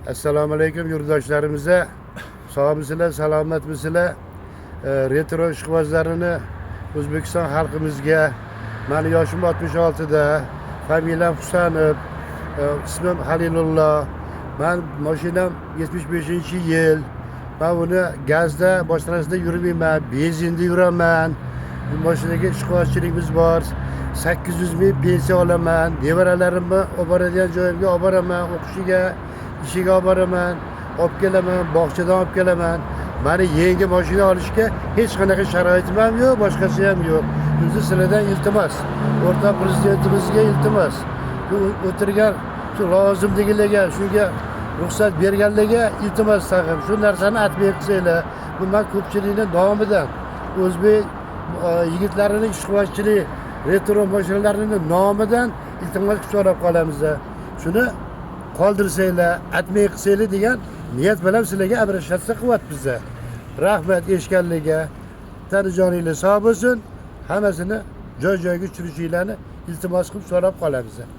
Assalomu alaykum yurtdoshlarimiza. Sog'misizlar, salomatmisizlar? Retro ishqibozlarini O'zbekiston xalqimizga, mani yoshim 66 da, familiyam Husanov, ismim Halilullo. Man mashinam 75-yil. Man uni gazda boshqasida yurmayman, benzinda yuraman. Bu mashinaga ishqibozchiligimiz bor. 800 ming pensiya olaman. Nevaralarimni olib boradigan joyimga olib boraman, o'qishiga, ishiga olib boraman, olib kelaman, bog'chadan olib kelaman. Mani yangi mashina olishga hech qanaqa sharoitim ham yo'q, boshqasi ham yo'q. O'zi sizlardan iltimos, o'rtoq prezidentimizga iltimos. Shu o'tirgan shu lozimligilarga, shunga ruxsat berganlarga iltimos tag'in. Shu narsani atmay qilsanglar, bu man ko'pchilikni nomidan, o'zbek yigitlarini ishqibozchilik retro mashinalarini nomidan iltimos qilib so'rab qolamiz. Shuni qoldirsanglar, atmay qilsanglar degan niyat bilan sizlarga обращаться qilyapmiz. Rahmat eshitganlarga. Tani joninglar sog' bo'lsin. Hammasini joy joyiga tushirishinglarni iltimos qilib so'rab qolamiz.